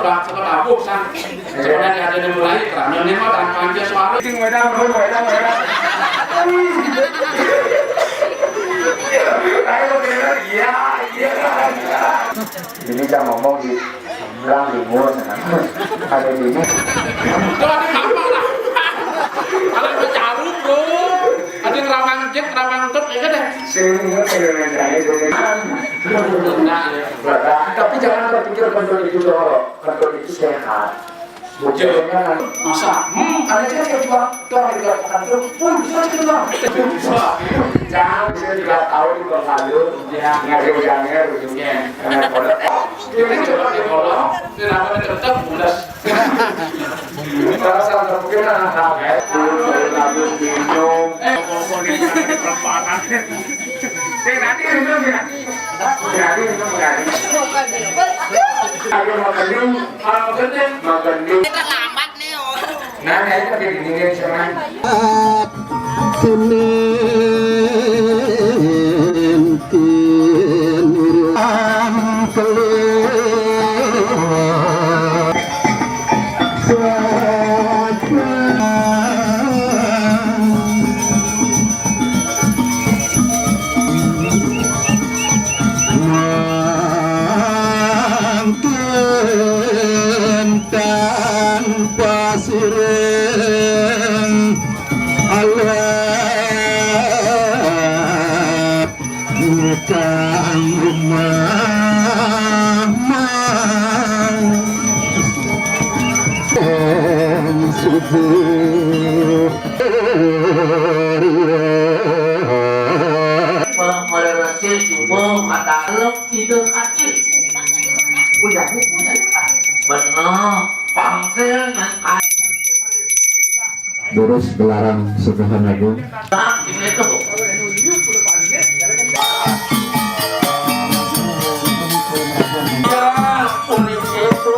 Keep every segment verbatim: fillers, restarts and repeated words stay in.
Sekolah, sekolah, Bu, sang. Sebenarnya ada yang mulai, karena ini mah tanpa aja suara. Sing wedang, bro, wedang, wedang. Ayo, bener, iya, iya. Ini kita ngomong di seberang timur, ada di ini. Itu ada apa lah? Ada yang bercaru, bro. Ada yang ramang jet, ramang tut, ya kan, ya? Sing ingat Indonesia ini. Nah, ya. Tapi jangan berpikir bentuk itu jorok, bentuk itu sehat. Betul. Masa? Hmm, ada aja yang jual. Tuh, di kota itu, pun bisa aja jual. Jangan, bisa juga tahu di kota itu. Ya. Nggak ada udangnya, ujungnya. Karena kalau, oh, ini coba di kolong, kenapa tetap pulas? Kalau sampai mungkin anak-anak, ya, lalu minum. Eh, pokoknya jangan ada perempuan. Sing nanti minum ya. Nanti minum nanti. Ayo makan dulu. Makan dulu. Makan dulu. Terlambat nih, oh. Nah, nah, itu pakai dingin sekarang. Kenen tin Mangkin tanpa sireng alat kang rumah subuh. Mereresik subuh mata lem tidur kaki. Udah, udah. Bener, pangsil yang Durus gelarang Sugih Agung. Nah, ini tuh. Ya, unik itu.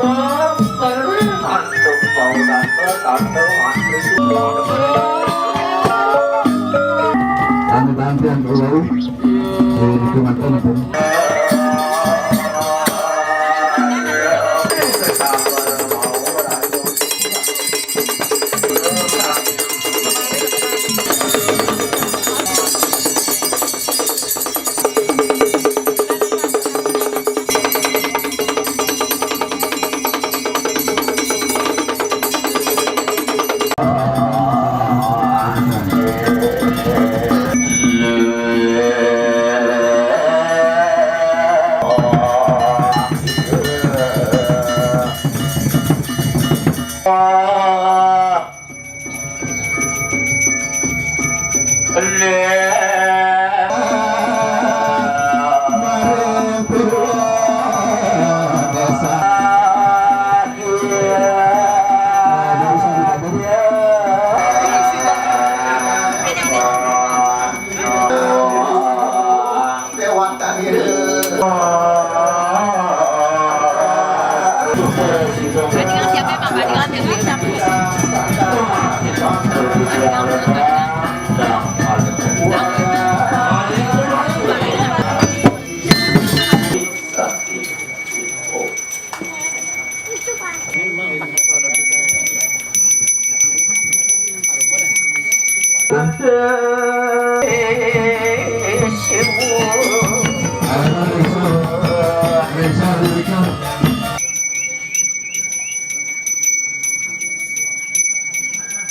Bandingan siapa, Bang? Bandingan dengan siapa?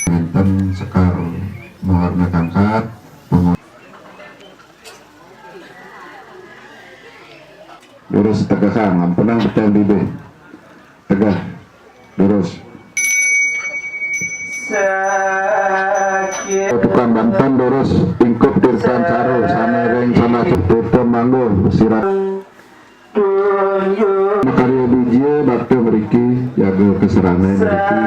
Wénten sekar muharna kangkat, pengu-, durus tegah, Kang, ampunang becang bibih. Tegah, durus. Tukang banten, durus, ingkup tirtan saru, sané ring sana tirta mangga, sirat. Makarya bijil bakta mriki, jaga kasranain mriki.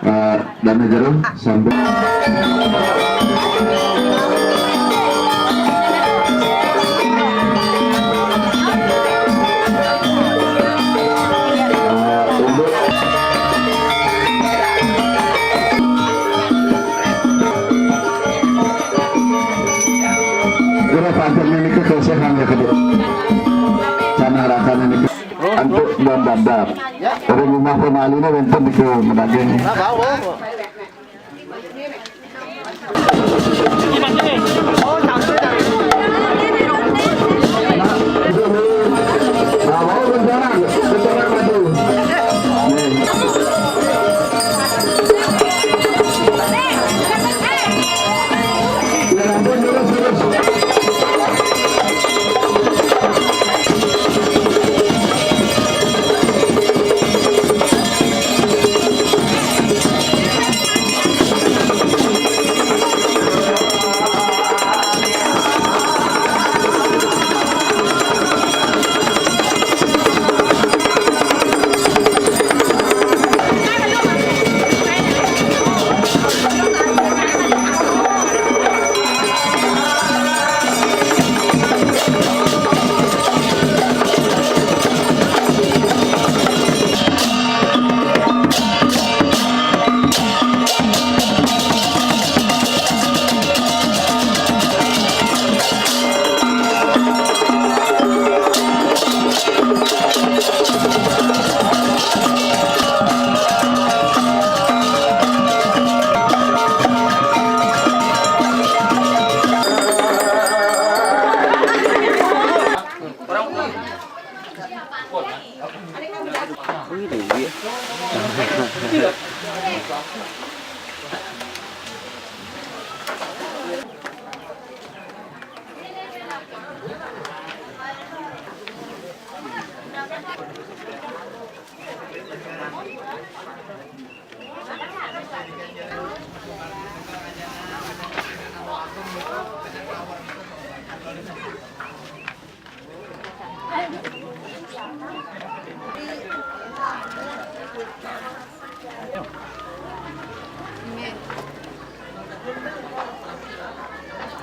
Eh, Dana Jero sampai. Kira panten niki kesehatan ya, Kedip. Canang rakan niki. Antuk dan dadap. Ring umah pamalina wénten niki madaging.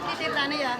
Titip sana ya.